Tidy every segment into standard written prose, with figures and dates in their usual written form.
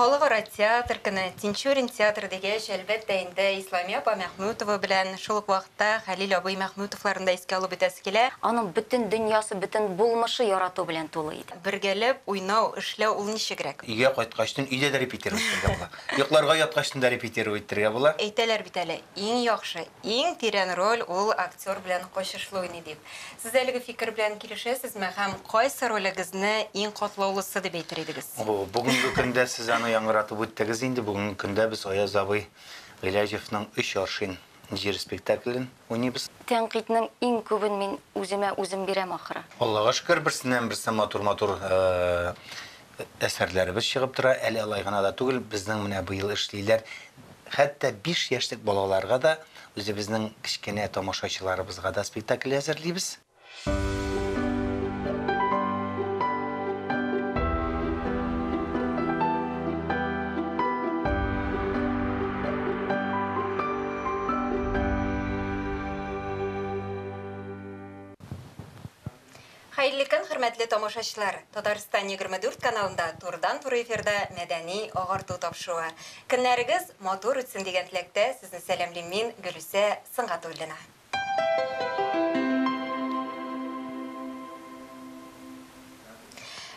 Халыкара театр көне, Тинчурин театры дигәч, әлбәттә инде, Исламия апа Мәхмүтова белән шул ук вакытта Хәлил абый Мәхмүтовларны да искә алып үтәсе килә. Аның бөтен дөньясы, бөтен булмышы ярату белән тулы иде. Бергәләп уйнау, эшләү ул ничегрәк? Өйгә кайткачтын өйдә дә репетировать итәргә була. Йокларга яткачтын да репетировать итәргә була. Әйтәләр бит әле, иң яхшы, иң тирән роль ул актер белән качышлы уйный дип. Сез әлеге фикер белән килешәсезме һәм кайсы ролегезне иң катлаулысы дип әйтер идегез? О, бүгенге көндә сез аны яңгыратып үттегез инде. Бүгенге көндә без Аяз абый Гыйләҗевның Өч аршин җир спектаклен уйныйбыз. Тәнкыйтьнең иң күбен мин үземә үзем бирәм, ахры. Аллага шөкер, берсеннән-берсе матур-матур әсәрләребез чыгып тора. Әле алай гына да түгел, безнең менә быел эшлиләр. Хәтта 5 яшьлек балаларга да, үзебезнең кечкенә тамашачыларыбызга да спектакль әзерлибез. Хәерле көн, хөрмәтле тамашачылар! Татарстан 24 каналында турыдан-туры эфирда мәдәни агарту тапшыруы. Көннәрегез матур үтсен дигән теләктә сезне сәламлим мин, Гөлүсә Сөнгатуллина.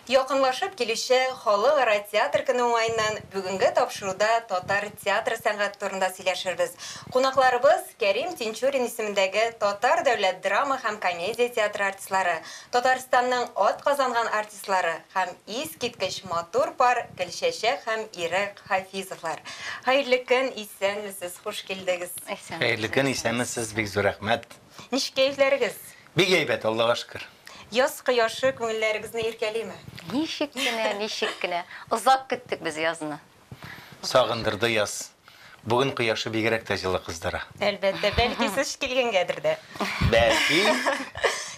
Якынлашып килүче Халыкара театр көне уңаеннан бүгенге тапшыруда татар театры сәнгате турында сөйләшербез. Кунакларыбыз Кәрим Тинчурин исемендәге Татар дәүләт драма һәм комедия театры артистлары, Татарстанның атказанган артистлары һәм искиткеч матур пар Гөлчәчәк һәм Ирек Хафизовлар. Хәерле көн, исәнмесез, хуш килдегез. Хәерле көн, исәнмесез, бик зур рәхмәт. Ничек кәефләрегез? Бик әйбәт, Аллага шөкер. Яз кояшы күңелләрегезне иркәлиме? Ничек кенә, ничек кенә. Озак көттек без язны. Сагындырды яз. Бүген кояшы бигрәк тә җылы кыздыра. Әлбәттә, бәлки сез килгәнгәдер дә. Бәлки.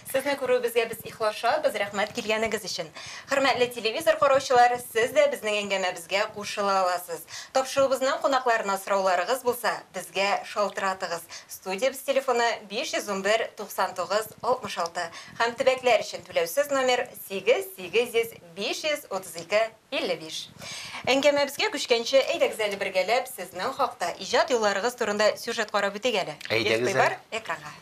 Сезне күрүебезгә без ихлас шатбыз, рәхмәт килгәнегез өчен. Хөрмәтле телевизор караучылар, сез дә безнең әңгәмәбезгә кушыла аласыз. Тапшыруыбызның кунакларына сорауларыгыз булса, безгә шалтыратыгыз. Студиябез телефоны 511 99 66 һәм төбәкләр өчен түләүсез номер 8 800 532 55. Әңгәмәбезгә күчкәнче, әйдәгез әле бергәләп сезнең хакта, иҗат юлларыгыз турында сюжет карап үтик әле. Әйдәгез Игътибар әле. экранга.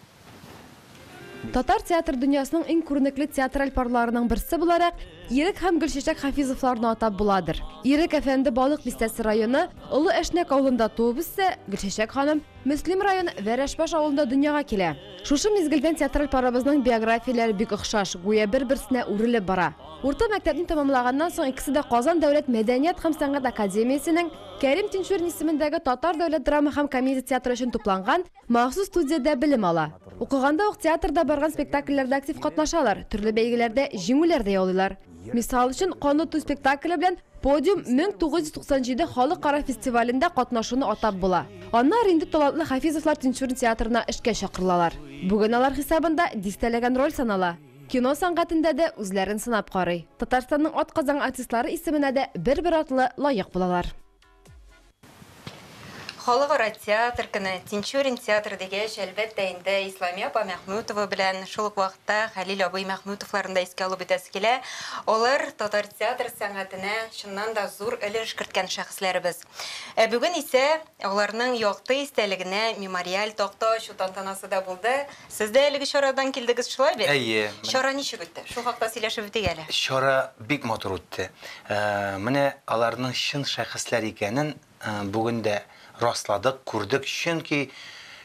Татар театр дөньясының иң күренекле театраль парларының берсе буларак, Ирек һәм Гөлчәчәк Хафизовларны атап буладыр. Ирек әфәнде Балык Бистәсе районы Олы Әшнәк авылында туып үссә, Гөлчәчәк ханым Мөслим районы Вәрәшбаш авылында дөньяга килә. Шушы мизгелдән театраль парыбызның биографияләре бик охшаш, гүя бер-берсенә үрелеп бара. Урта мәктәпне тәмамлаганнан соң икесе дә Казан дәүләт мәдәният һәм сәнгать академиясенең Кәрим Тинчурин исемендәге Татар дәүләт драма һәм комедия театры өчен тупланган махсус студиядә белем ала. Укыганда ук театрда барган спектакльләрдә актив катнашалар, төрле бәйгеләрдә җиңүләр дә яулыйлар. Мисал өчен, Канлы туй спектакле белән Подиум 1997 халыкара фестивалендә катнашуны атап була. Аннары инде талантлы Хафизовлар Тинчурин театрына эшкә чакырылалар. Бүген алар хисабында дистәләгән роль санала. Кино сәнгатендә дә үзләрен сынап карый. Татарстанның атказанган артистлары исеменә дә бер-бер артлы лаек булалар. Халыкара театр көне, Тинчурин театры дигәч, әлбәттә инде, Исламия апа Мәхмүтова белән шул ук вакытта Хәлил абый Мәхмүтовларны да искә алып үтәсе килә. Алар татар театр сәнгатенә чыннан да зур өлеш керткән шәхесләребез. Ә бүген исә аларның якты истәлегенә мемориаль такта ачу тантанасы да булды. Сез дә әлеге чарадан килдегез, шулай бит? Әйе. Чара ничек үтте? Шул хакта сөйләшеп үтик әле. Чара бик матур үтте. Менә аларның чын шәхесләр икәнен бүген дә расладык, күрдек, чөнки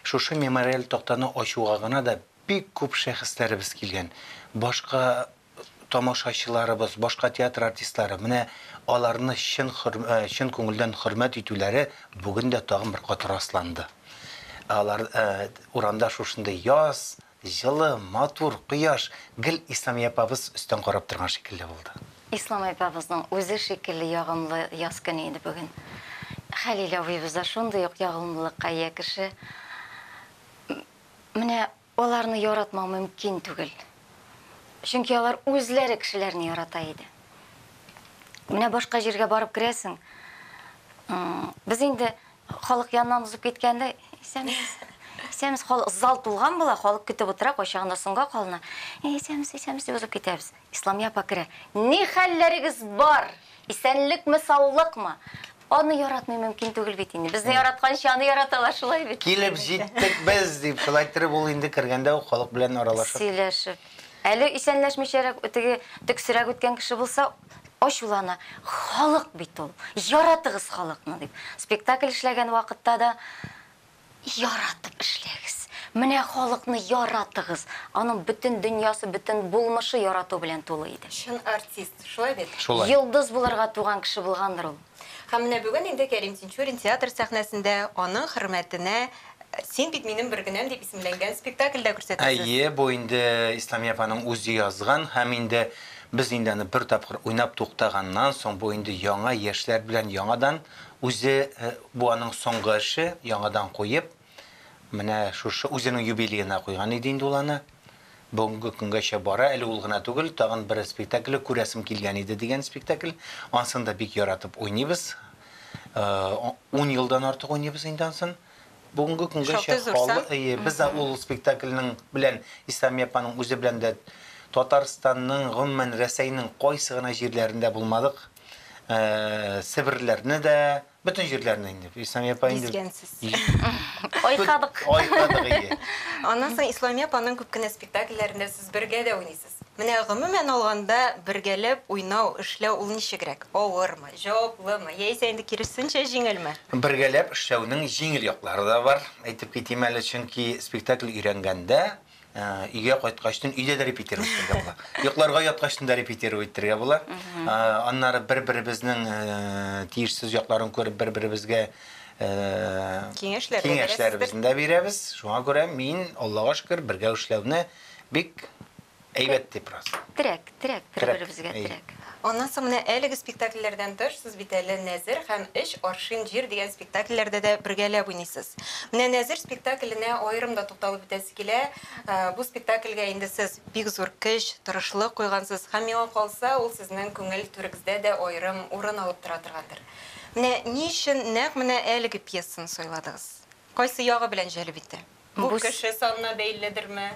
шушы мемориаль тактаны ачуга гына да бик күп шәхесләребез килгән. Башка тамашачыларыбыз, башка театр артистлары, менә аларны чын, чын күңелдән хөрмәт итүләре бүген дә тагын бер кат расланды. Алар урамда шушындый яз, Җылы, матур, кояш, гел Исламия апабыз өстән карап торган шикелле булды. Исламия апабызның үзе шикелле ягымлы яз көне иде бүген. Хәлил абыебыз да шундый ук ягымлылыкка ия кеше. Менә аларны яратмау мөмкин түгел. Чөнки алар үзләре кешеләрне ярата иде. Менә башка җиргә барып керәсең, без инде халык яныннан узып киткәндә, исәнмесез, исәнмесез, халык, зал тулган була, халык көтеп утыра, кайчагында соңга калына. Исәнмесез, исәнмесез дип узып китәбез. Исламия апа керә. Ни хәлләрегез бар? Исәнлекме, саулыкмы? Аны яратмый мөмкин түгел бит инде. Безне яратканчы аны яраталар, шулай бит. Килеп җиттек без, дип, шулай иттереп ул инде кергәндә үк халык белән аралашып. Сөйләшеп. Әле исәнләшмичәрәк, теге төксерәк үткән кеше булса, ачулана. Халык бит ул, яратыгыз халыкны, дип. Спектакль эшләгән вакытта да яратып эшләгез. Менә халыкны яратыгыз. Аның бөтен дөньясы, бөтен булмышы ярату белән тулы иде. Чын артист, шулай бит? Шулай. Йолдыз булырга туган кеше булгандыр ул. Һәм менә бүген инде Кәрим Тинчурин театр сәхнәсендә аның хөрмәтенә Син бит минем бер генәм дип исемләнгән спектакль дә күрсәтерсез. Әйе, бу инде Исламия апаның үзе язган һәм инде без инде аны бер тапкыр уйнап туктаганнан соң, бу инде яңа яшьләр белән яңадан үзе, бу аның соңгы эше, яңадан куеп, менә шушы үзенең юбилеена куйган иде инде ул аны. Бүгенге көнгәчә бара, әле ул гына түгел, тагын бер спектакле Күрәсем килгән иде дигән спектакль. Ансын да бик яратып уйныйбыз. Ун елдан артык уйныйбыз инде ансын. Бүгенге көнгәчә халык, әйе, без дә ул спектакльнең белән Исламия апаның үзе белән дә Татарстанның, гомумән Рәсәйнең кайсы гына җирләрендә булмадык. Себерләрне дә, бөтен җирләрне инде. Исламия апа инде. Гизгәнсез. Айкадык. Айкадык, әйе. Аннан соң Исламия апаның күп кенә спектакльләрендә сез бергә дә уйныйсыз. Менә гомумән алганда бергәләп уйнау, эшләү ул ничегрәк? Авырмы, җаваплымы, яисә инде киресенчә җиңелме? Бергәләп эшләүнең җиңел яклары да бар. Әйтеп китим әле, чөнки спектакль өйрәнгәндә Өйгә кайткачтын өйдә дә репетировать итәргә була. Йокларга яткачтын да репетировать итәргә була. Аннары бер-беребезнең тиешсез якларын күреп, бер-беребезгә киңәшләр киңәшләребезне дә бирәбез. Шуңа күрә мин, Аллага шөкер, бергә эшләүне бик әйбәт дип рас. Терәк, терәк, бер-беребезгә терәк. Аннан соң менә әлеге спектакльләрдән тыш, сез бит әле Нәзер һәм Өч аршин җир дигән спектакльләрдә дә бергәләп уйныйсыз. Менә Нәзер спектакленә аерым да тукталып үтәсе килә. Бу спектакльгә инде сез бик зур көч, тырышлык куйгансыз һәм миңа калса, ул сезнең күңел түрегездә дә аерым урын алып тора торгандыр. Менә ни өчен нәкъ менә әлеге пьесаны сайладыгыз? Кайсы ягы белән җәлеп итте? Бу кеше санына бәйледерме?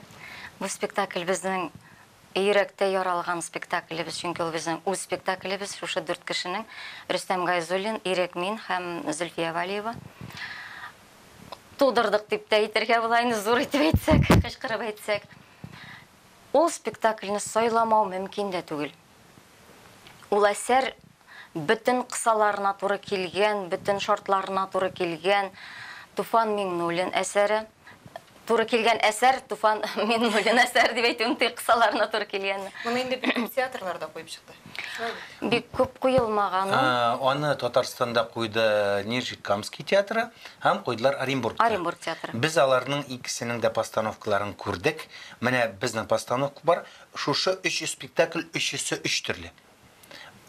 Бу спектакль безнең Йөрәктә яралган спектаклебез, чөнки ул безнең үз спектаклебез, шушы дүрт кешенең, Рөстәм Гайзуллин, Ирек, мин һәм Зөлфия Вәлиева. Тудырдык дип тә әйтергә була инде, зур итеп әйтсәк, кычкырып әйтсәк. Ул спектакльне сайламау мөмкин дә түгел. Ул әсәр бөтен кысаларына туры килгән, бөтен шартларына туры килгән Туфан Миңнуллин әсәре. Туры килгән әсәр, Туфан Миңнуллин әсәре дип әйтүем тик кысаларына туры килгән. Моны инде бик күп театрларда куеп чыкты. Шулай бит? Бик күп куелмаган ул. Аны Татарстанда куйды Нижнекамский театры һәм куйдылар Оренбургта. Оренбург театры. Без аларның икесенең дә постановкаларын күрдек. Менә безнең постановка бар. Шушы өч спектакль өчесе өч төрле.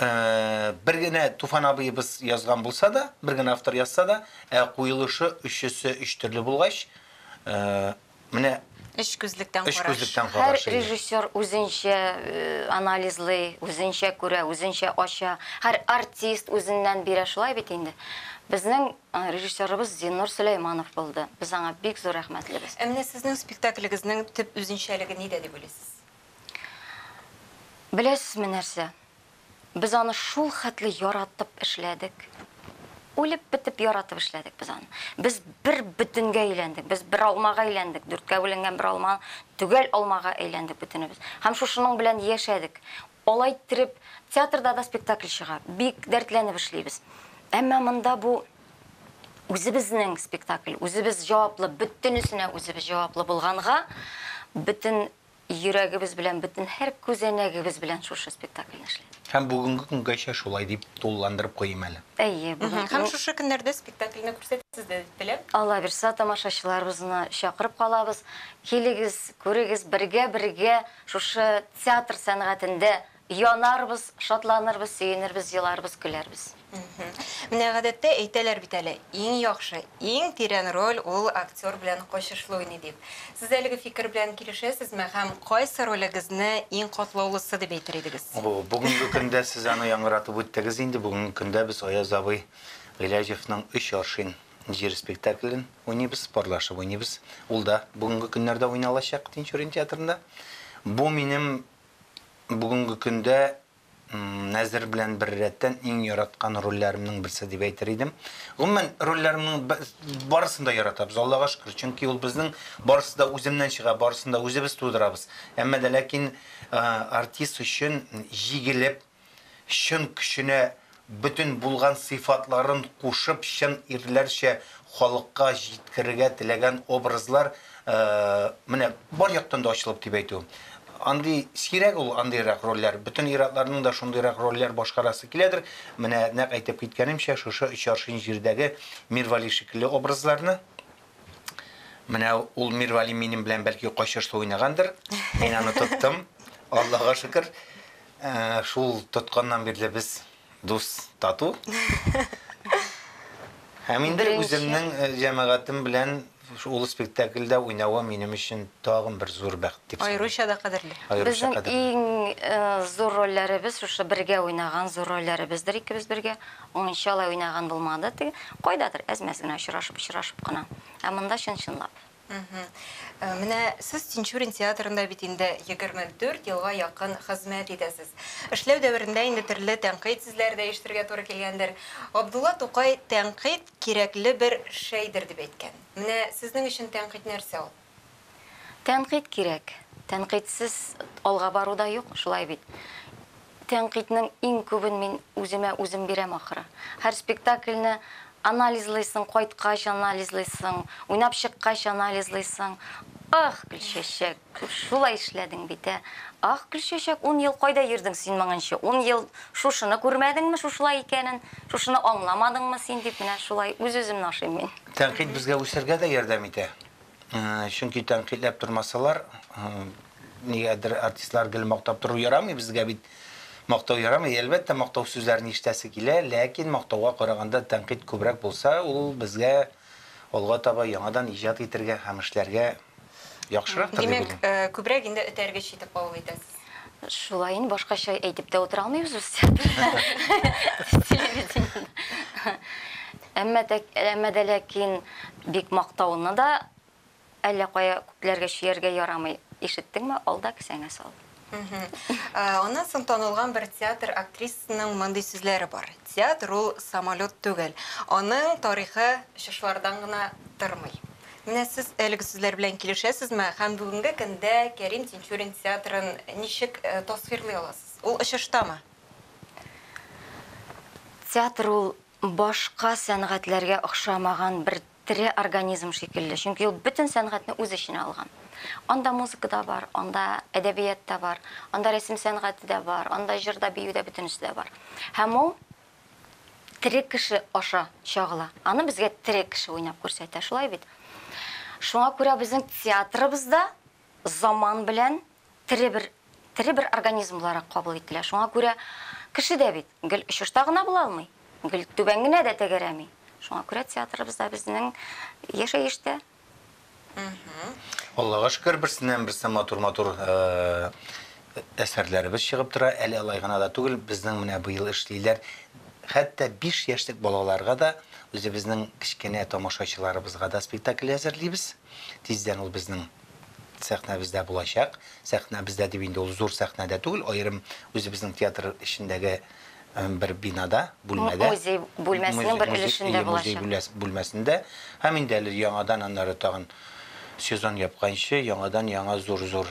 Бер генә Туфан абыебыз язган булса да, бер генә автор язса да, ә куелышы өчесе өч төрле булгач, менә Өч күзлектән өч караш. күзлектән Һәр караш. Әйе. режиссер үзенчә анализлый, үзенчә күрә, үзенчә ача. Һәр артист үзеннән бирә, шулай бит инде. Безнең режиссерыбыз Зиннур Сөләйманов булды. Без аңа бик зур рәхмәтлебез. Ә менә сезнең спектаклегезнең төп үзенчәлеге нидә дип уйлыйсыз? Беләсезме нәрсә? Без аны шул хәтле яратып эшләдек. Үлеп бетеп яратып эшләдек без аны. Без бер бөтенгә әйләндек, без бер алмага әйләндек, дүрткә бүленгән бер алма, төгәл алмага әйләндек бөтенебез. Һәм шушының белән яшәдек. Алай иттереп, театрда да спектакль чыга, бик дәртләнеп эшлибез. Әмма монда бу үзебезнең спектакль, үзебез җаваплы, бөтенесенә үзебез җаваплы булганга, бөтен йөрәгебез белән, бөтен һәр күзәнәгебез белән шушы спектакльне эшләдек. Һәм бүгенге көнгәчә шулай дип тулыландырып куйыйм әле. Әйе, бүген. Һәм шушы көннәрдә спектакльне күрсәтәсез дә дип беләм. Алла бирса, тамашачыларыбызны чакырып калабыз. Килегез, күрегез, бергә-бергә шушы театр сәнгатендә Янарбыз, шатланырбыз, сөенербез, еларбыз, көләрбез. Менә гадәттә әйтәләр бит әле, иң яхшы, иң тирән роль ул актер белән качышлы уйный дип. Сез әлеге фикер белән килешәсезме һәм кайсы ролегезне иң катлаулысы дип әйтер идегез? О, бүгенге көндә сез аны яңгыратып үттегез инде. Бүгенге көндә без Аяз абый Гыйләҗевның Өч аршин җир спектаклен уйныйбыз, парлашып уйныйбыз. Ул да бүгенге көннәрдә уйналачак Тинчурин театрында. Бу минем Бүгенге көндә Нәзер белән беррәттән иң яраткан рольләремнең берсе дип әйтер идем. Гомумән, рольләремнең барысын да яратабыз, Аллага шөкер, чөнки ул безнең барысы да үземнән чыга, барысын да үзебез тудырабыз. Әмма дә ләкин артист өчен җигелеп, чын көченә бөтен булган сыйфатларын кушып, чын ирләрчә халыкка җиткерергә теләгән образлар менә бар яктан да ачылып дип әйтү. Андый сирәк ул андыйрак рольләр. Бөтен ир-атларның да шундыйрак рольләр башкарасы киләдер. Менә нәкъ әйтеп киткәнемчә, шушы Өч аршин җирдәге Мирвәли шикелле образларны. Менә ул Мирвәли минем белән бәлки качышлы уйнагандыр. Мин аны тоттым. Аллага шөкер. Шул тотканнан бирле без дус, тату. Һәм инде үземнең җәмәгатем белән ул спектакльдә уйнавы минем өчен тагын бер зур бәхет дип саныйм. Аеруча да кадерле. Безнең иң зур рольләребез шушы бергә уйнаган зур рольләребездер, икебез бергә. Моңынча алай уйнаган булмады. Теге кайдадыр әз-мәз генә очрашып-очрашып кына. Ә монда чын-чынлап. Менә сез Тинчурин театрында бит инде 24 елга якын хезмәт итәсез. Эшләү дәверендә инде төрле тәнкыйть сүзләре дә ишетергә туры килгәндер. Габдулла Тукай тәнкыйть кирәкле бер шәйдер дип әйткән. Менә сезнең өчен тәнкыйть нәрсә ул? Тәнкыйть кирәк. Тәнкыйтьсез алга бару да юк, шулай бит. Тәнкыйтьнең иң күбен мин үземә үзем бирәм ахры. Һәр спектакльне анализлыйсың, кайткач анализлыйсың, уйнап чыккач анализлыйсың. Ах, Гөлчәчәк, шулай эшләдең бит, ә. Ах, Гөлчәчәк, ун ел кайда йөрдең син моңынчы? Ун ел шушыны күрмәдеңме, шушылай икәнен? Шушыны аңламадыңмы син, дип, менә шулай үз-үземне ашыйм мин. Тәнкыйть безгә үсәргә дә ярдәм итә. Чөнки тәнкыйтьләп тормасалар, нигәдер артистлар гел мактап тору ярамый, безгә бит мактау ярамый. Әлбәттә, мактау сүзләрен ишетәсе килә, ләкин мактауга караганда тәнкыйть күбрәк булса, ул безгә алга таба яңадан иҗат итәргә һәм эшләргә яхшырактыр дип уйлыйм. Димәк, күбрәк инде этәргеч итеп кабул итәсез. Шулай инде, башкача әйтеп тә утыра алмыйбыз без театрда, телевидениедә. Әмма әмма дә ләкин бик мактауны да әллә кая күкләргә чөяргә ярамый. Ишеттеңме, ал да кесәңә сал. Аннан соң танылган бер театр актрисасының мондый сүзләре бар. Театр ул самолет түгел. Аның тарихы очышлардан гына тормый. Менә сез әлеге сүзләр белән килешәсезме? Һәм бүгенге көндә Кәрим Тинчурин театрын ничек тасвирлый аласыз? Ул очыштамы? Театр ул башка сәнгатьләргә охшамаган бер тере организм шикелле, чөнки ул бөтен сәнгатьне үз эченә алган. Анда музыка да бар, анда әдәбият та бар, анда рәсем сәнгате дә бар, анда җыр да, бию дә, бөтенесе дә бар. Һәм ул тере кеше аша чагыла. Аны безгә тере кеше уйнап күрсәтә, шулай бит? Шуңа күрә безнең театрыбызда заман белән тере бер тере бер организм буларак кабул ителә. Шуңа күрә кеше дә бит гел очышта гына була алмый, гел түбән генә дә тәгәрәми. Шуңа күрә театрыбызда безнең яшәештә. Аллага шөкер, берсеннән-берсе матур-матур әсәрләребез чыгып тора. Әле алай гына да түгел, безнең менә быел эшлиләр. Хәтта 5 яшьлек балаларга да, үзебезнең кечкенә тамашачыларыбызга да спектакль әзерлибез. Тиздән ул безнең сәхнәбездә булачак. Сәхнәбездә дип инде ул зур сәхнәдә түгел, аерым үзебезнең театр эчендәге бер бинада, бүлмәдә. Музей бүлмәсенең бер өлешендә булачак. Музей бүлмәсендә. Һәм инде әле яңадан аннары тагын сезон япканчы яңадан яңа зур-зур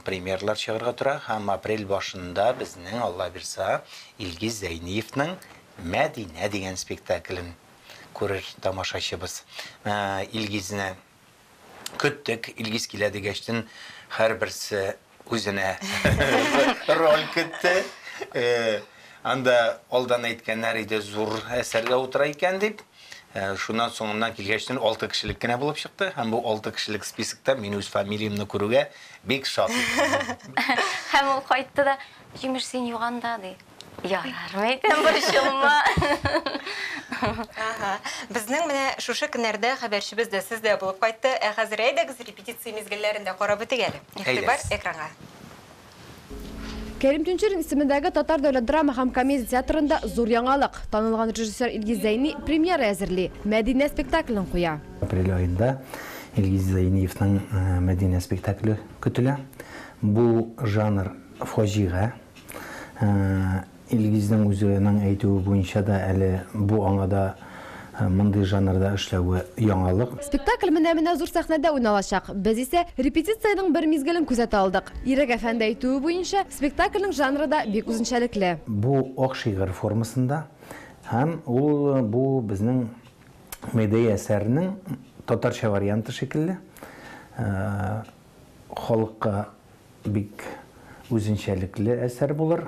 премьерлар чыгарга тора. Һәм апрель башында безнең, Алла бирса, Илгиз Зәйниевның Мәдинә дигән спектаклен күрер тамашачыбыз. Илгизне көттек. Илгиз килә дигәчтен һәрберсе үзенә роль көтте. Анда алдан әйткәннәр иде, зур әсәргә утыра икән дип. Шуннан соңыннан килгәчтен 6 кешелек кенә булып чыкты. Һәм бу 6 кешелек списокта мин үз фамилиямне күрүгә бик шат идем. Һәм ул кайтты да, җимеш син юганда, ди. Ярар, мәйтәм, борчылма. Ага. Безнең менә шушы көннәрдә хәбәрчебез дә сездә булып кайтты. Ә хәзер әйдәгез репетиция мизгелләрен дә карап үтик әле. Игътибар экранга. Кәрим Тинчурин исемендәге Татар дәүләт драма һәм комедия театрында зур яңалык. Танылган режиссер Илгиз Зәйни премьера әзерли. Мәдинә спектаклен куя. Апрель аенда Илгиз Зәйниевның Мәдинә спектакле көтелә. Бу жанр фаҗига. Илгизнең үзенең әйтүе буенча да әле бу аңа да мондый жанрда эшләве яңалык. Спектакль менә-менә зур сәхнәдә уйналачак. Без исә репетициянең бер мизгелен күзәтә алдык. Ирек әфәнде әйтүе буенча, спектакльнең жанры да бик үзенчәлекле. Бу ак шигырь формасында һәм ул бу безнең Медея әсәренең татарча варианты шикелле. Халыкка бик үзенчәлекле әсәр булыр,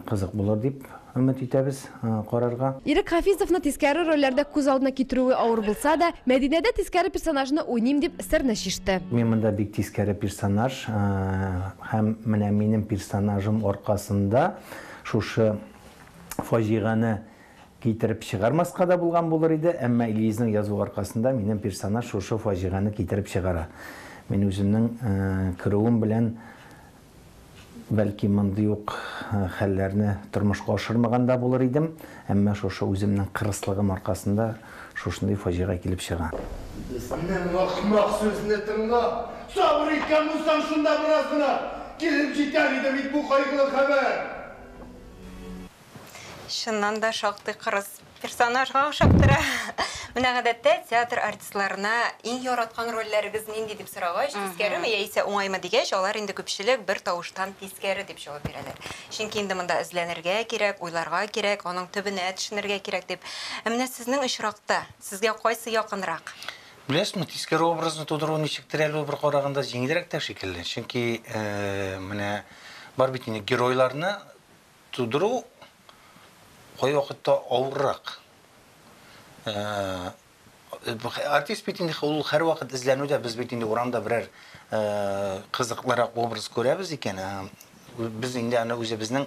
кызык булыр дип өмет итәбез карарга. Ирек Хафизовны тискәре рольләрдә күз алдына китерүе авыр булса да, Мәдинәдә тискәре персонажны уйныйм дип серне чиште. Мин монда бик тискәре персонаж һәм менә минем персонажым аркасында шушы фаҗигане Китереп чыгармаска да булган булыр иде, әмма Илгизнең язуы аркасында минем персонаж шушы фаҗигане китереп чыгара. Мин үземнең керүем белән бәлки мондый ук хәлләрне тормышка ашырмаган да булыр идем, әмма шушы үземнең кырыслыгым аркасында шушындый фаҗига килеп чыга. Безнең ахмак сүзне тыңлап, сабыр иткән булсаң шунда бераз гына, килеп җитәр иде бит бу кайгылы хәбәр! Чыннан да шактый кырыс персонажга охшап тора. Менә гадәттә театр артистларына иң яраткан рольләрегез нинди дип сорагач, тискәреме яисә уңаймы дигәч, алар инде күпчелек бер тавыштан тискәре дип җавап бирәләр. Чөнки инде монда эзләнергә кирәк, уйларга кирәк, аның төбенә төшенергә кирәк дип. Ә менә сезнең очракта сезгә кайсы якынрак? Беләсезме, тискәре образны тудыру ничектер әле ул бер караганда җиңелрәк тә шикелле. Чөнки менә бар бит инде геройларны Тудыру кайвакытта авыррак. Артист бит инде ул һәрвакыт эзләнүдә, без бит инде урамда берәр кызыклырак образ күрәбез икән, без инде аны үзебезнең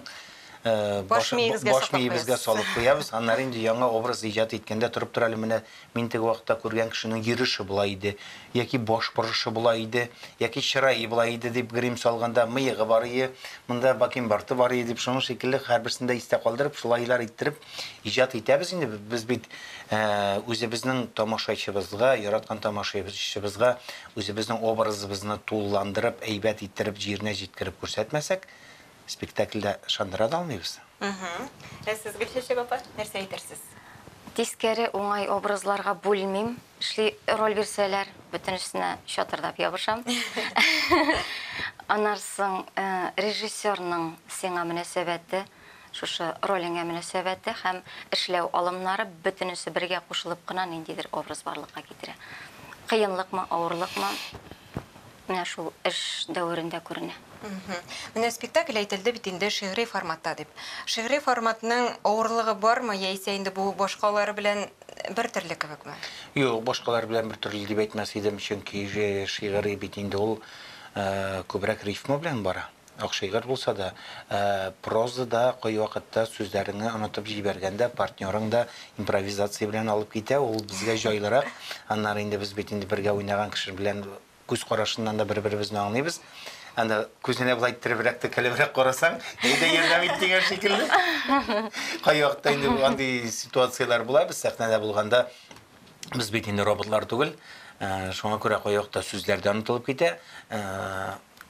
баш миебезгә салып куябыз. Аннары инде яңа образ иҗат иткәндә торып тор әле, менә мин теге вакытта күргән кешенең йөреше болай иде, яки баш борышы болай иде, яки чырае болай иде дип грим салганда, мыегы бар ие, монда бакенбарты бар ие дип, шуның шикелле һәрберсен дә истә калдырып, шулайлар иттереп иҗат итәбез инде. Без бит үзебезнең тамашачыбызга, яраткан тамашачыбызга үзебезнең образыбызны тулыландырып, әйбәт иттереп, җиренә җиткереп күрсәтмәсәк, спектакльдә ышандыра да алмыйбыз. Ә сез, Гөлчәчәк апа, нәрсә әйтерсез? Тискәре, уңай образларга бүлмим. Эшли роль бирсәләр, бөтенесенә чатырдап ябышам. Аннан соң режиссерның сиңа мөнәсәбәте, шушы ролеңә мөнәсәбәте һәм эшләү алымнары бөтенесе бергә кушылып кына ниндидер образ барлыкка китерә. Кыенлыкмы, авырлыкмы, менә шул эш дәверендә күренә. Менә спектакль әйтелде бит инде шигъри форматта дип. Шигъри форматның авырлыгы бармы, яисә инде бу башкалары белән бер төрле кебекме? Юк, башкалар белән бер төрле дип әйтмәс идем, чөнки шигъри бит инде ул күбрәк рифма белән бара. Ак шигырь булса да, прозада кайвакытта сүзләреңне онытып җибәргәндә партнерың да импровизация белән алып китә, ул безгә җайлырак. Аннары инде без бит инде бергә уйнаган кеше белән күз карашыннан да бер-беребезне аңлыйбыз. Анда күзенә болай иттеребрәк, текәлебрәк карасаң, әйдә ярдәм ит дигән шикелле. Кайвакытта инде андый ситуацияләр була, без сәхнәдә булганда без бит инде роботлар түгел. Шуңа күрә кайвакытта сүзләр дә онытылып китә.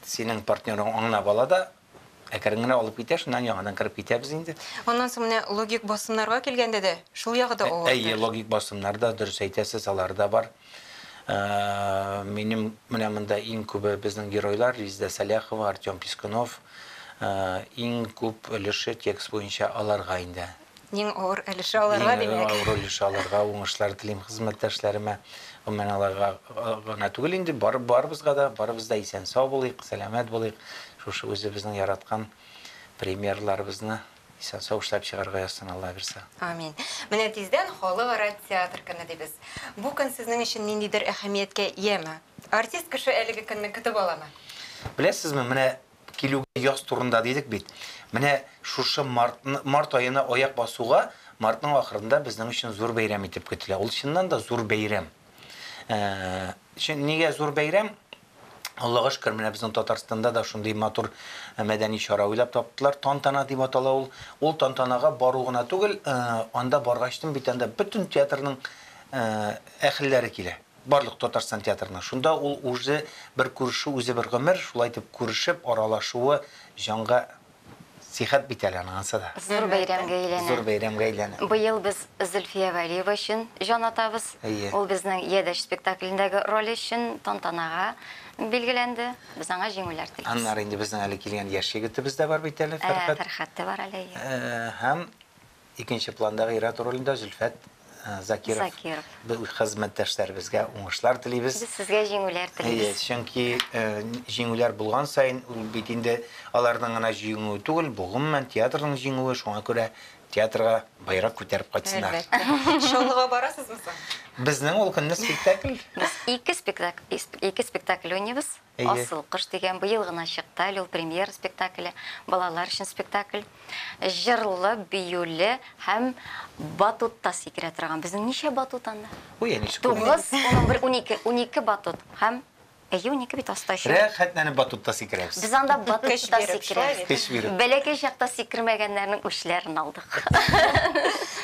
Синең партнерың аңлап ала да, әкрен генә алып китә, шуннан яңадан кереп китәбез инде. Аннан соң менә логик басымнарга килгәндә дә шул ягы да авырдыр. Әйе, логик басымнар да, дөрес әйтәсез, алар да бар. Минем менә монда иң күбе безнең геройлар, Резеда Сәләхова, Артем Пискунов. Иң күп өлеше текст буенча аларга инде. Иң авыр өлеше аларга, димәк. Иң авыр өлеше аларга, уңышлар телим хезмәттәшләремә. Гомумән, аларга гына түгел инде, барыбызга да, барыбыз да исән-сау булыйк, сәламәт булыйк. Шушы үзебезнең яраткан премьераларыбызны исән-сау эшләп чыгарга язсын, Алла бирсә. Амин. Менә тиздән Халыкара театр көне дибез. Бу көн сезнең өчен ниндидер әһәмияткә ияме? Артист кеше әлеге көнне көтеп аламы? Беләсезме, менә килүгә яз турында дидек бит. Менә шушы март, март аена аяк басуга, мартның ахырында безнең өчен зур бәйрәм итеп көтелә. Ул чыннан да зур бәйрәм. Э, нигә зур бәйрәм? Аллага шөкер, менә безнең Татарстанда да шундый матур э, мәдәни чара уйлап таптылар. Тантана дип атала ул. Ул тантанага бару гына түгел, э, анда баргачтын бит анда бөтен театрның әһелләре килә. Барлык Татарстан театрына. Шунда ул уже бер күрешү, үзе бер гомер, шулай итеп күрешеп, аралашуы җанга Сихәт бит әле аның ансы да. Зур бәйрәмгә әйләнә. Зур бәйрәмгә әйләнә. Быел без Зөлфия Вәлиева өчен җан атабыз. Әйе. Ул безнең Ядәч спектаклендәге роле өчен тантанага билгеләнде. Без аңа җиңүләр телибез. Аннары инде безнең әле килгән яшь егетебез дә бар бит әле, Фәрхәт. Фәрхәт тә бар әле, әйе. Һәм икенче пландагы ир-ат ролендә Зөлфәт Закиров. Закиров. Без хезмәттәшләребезгә уңышлар телибез. Без сезгә җиңүләр телибез. Әйе, чөнки җиңүләр булган саен, ул бит инде аларның гына җиңүе түгел, бу гомумән театрның җиңүе, шуңа күрә театрга байрак күтәреп кайтсыннар. Әлбәттә. Чаллыга барасызмы соң? Безнең ул көнне спектакль. Без ике спектакль, ике спектакль уйныйбыз. Әйе. Асыл кош дигән быел гына чыкты әле ул премьера спектакле, балалар өчен спектакль. Җырлы, биюле һәм батутта сикерә торган. Безнең ничә батут анда? Ой, әни, ничек күп. 9, 11, 12, 12 батут һәм әйе, 12 бит аста өчәү. Рәхәтләнеп батутта сикерәбез. Без анда Көч батутта биреп, шулай сикерәбез. бит? Көч биреп. Бәләкәй чакта сикермәгәннәрнең үчләрен алдык.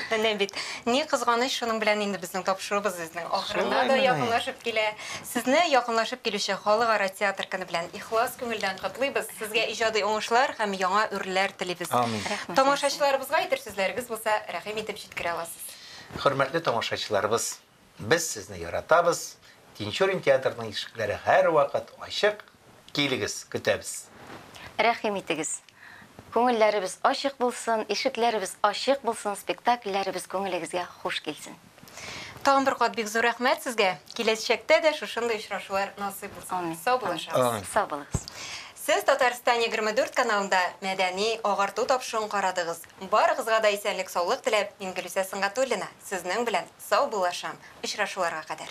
Менә бит. Ни кызганыч, шуның белән инде безнең тапшыруыбыз безнең ахырына да Шулаймыни? якынлашып килә. Сезне якынлашып килүче Халыкара театр көне белән ихлас күңелдән котлыйбыз. Сезгә иҗади уңышлар һәм яңа үрләр телибез. Амин. Рәхмәт. Тамашачыларыбызга әйтер сүзләрегез булса, рәхим итеп җиткерә аласыз. Хөрмәтле тамашачыларыбыз, без сезне яратабыз. Тинчурин театрының ишекләре һәрвакыт ачык. Килегез, көтәбез. Рәхим итегез. Күңелләребез ачык булсын, ишекләребез ачык булсын, спектакльләребез күңелегезгә хуш килсен. Тагын бер кат бик зур рәхмәт сезгә. Киләчәктә дә шушындый очрашулар насыйп булсын. Амин. Сау булышабыз. Амин. Сау булыгыз. Сез Татарстан 24 каналында мәдәни агарту тапшыруын карадыгыз. Барыгызга да исәнлек, саулык теләп, мин Гөлүсә Сөнгатуллина сезнең белән сау булашам. Очрашуларга кадәр.